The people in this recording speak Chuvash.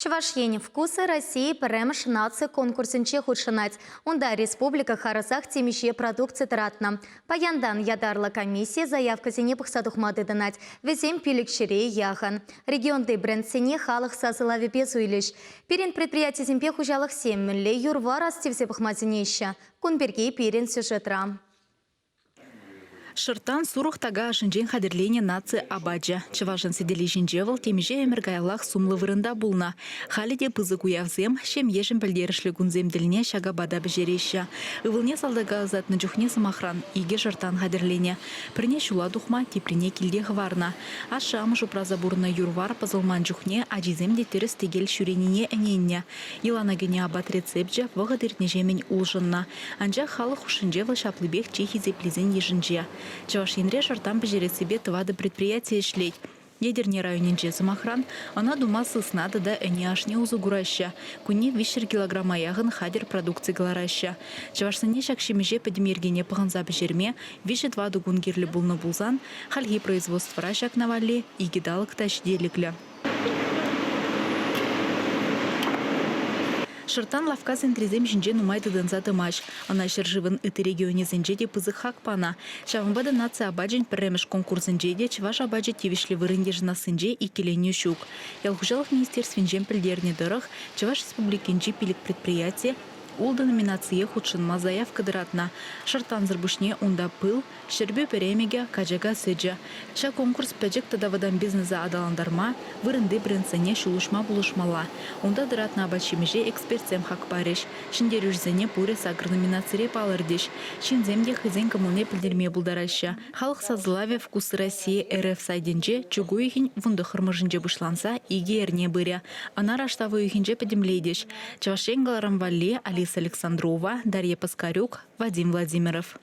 Чӑваш Ен «Вкусы России» пӗрремӗш наци конкурсӗнче хутшӑнать. Унта республика харӑсах темиҫе продукци тӑратнӑ. Паянтан ятарлӑ комисси заявкӑсене пӑхса тухма тытӑнать. Вӗсем пилӗкҫӗре яхӑн. Регионти брендсене халӑх сасӑлавӗпе суйлӗҫ. Пирӗн предприятисемпе хуҫалӑхсем мӗнле юр-вар астивсе пӑхма сӗнеҫҫӗ? Кун пирки пирӗн сюжетра. Шӑрттан сурӑх така ашӗнчен хатӗрленӗ наци апачӗ. Чӑвашӑн сӗтелӗ ҫинче вӑл темиҫе ӗмӗр каяллах сумлӑ вырӑнта пулнӑ. Халӗ те пысӑк уявсем, ҫемьешӗн пӗлтерӗшлӗ кунсем тӗлне ҫак апата пӗҫереҫҫӗ. Ывӑлне салтака ӑсатнӑ чухне, сӑмахран, икӗ шӑрттан хатӗрленӗ. Пӗрне ҫула тухма, теприне килте хӑварнӑ. Ашшӗ-амӑш упраса пурӑннӑ юр-вар пӑсӑлман чухне ачисем те тӗрӗс-тӗкел ҫӳренине ӗненнӗ. Йӑлана кӗнӗ апат рецепчӗ вӑхӑт иртнӗҫемӗн улшӑннӑ. Анчах халӑх хушшинче вӑл ҫаплипех чи хисеплисен йышӗнче. Чӑваш Енре шӑрттан пӗҫерессипе тӑватӑ предприяти ӗҫлет. Етӗрне районӗнче, сӑмахран, ӑна тума сысна тата ӗне ашне усӑ кураҫҫӗ. Кунне 300 килограмма яхӑн хатӗр продукци кӑлараҫҫӗ. Чӑвашсене ҫак ҫимӗҫе пӗтӗм йӗркене пӑхӑнса пӗҫерме виҫӗ-тӑватӑ кун кирлӗ пулнӑ пулсан, хальхи производствӑра ҫакна валли икӗ талӑк та ҫителӗклӗ. Шӑрттан лавкка сентрисем ҫинче нумай тытӑнса тӑмасть. Ӑна ҫӗршывӑн ытти регионӗсенче те пысӑк хак панӑ. Ҫавӑнпа та наци апачӗн пӗрремӗш конкурсӗнче те чӑваш апачӗ тивӗҫлӗ вырӑн йышӑнассинче иккӗленӳ ҫук. Ял хуҫалӑх министерствинчен пӗлтернӗ тӑрӑх, Чӑваш Республикинчи пилӗк предприяти ултӑ номинацие хутшӑнма заявка тӑратнӑ. Шӑрттансӑр пуҫне унта пыл, Ҫӗрпӳ пӗремӗкӗ, качака сӗчӗ. Ҫак конкурс пӗчӗк тата вӑтам бизнеса аталантарма, вырӑнти брендсене ҫул уҫма пулӑшмалла. Унта тӑратнӑ апат-ҫимӗҫе экспертсем хак парӗҫ. Ҫӗнтерӳҫӗсене пурӗ сакӑр номинацире палӑртӗҫ. Ҫынсем те хӑйсен кӑмӑлне пӗлтерме пултараҫҫӗ. Халӑх сасӑлавӗ «Вкусы России» РФ сайтӗнче чӳк уйӑхӗн вунтӑххӑрмӗшӗнче пуҫланса икӗ эрне пырӗ. Ӑна раштав уйӑхӗнче пӗтӗмлетӗҫ. Чӑваш Ен кӑларӑм валли Алиса Александрова, Дарья Паскарюк, Вадим Владимиров.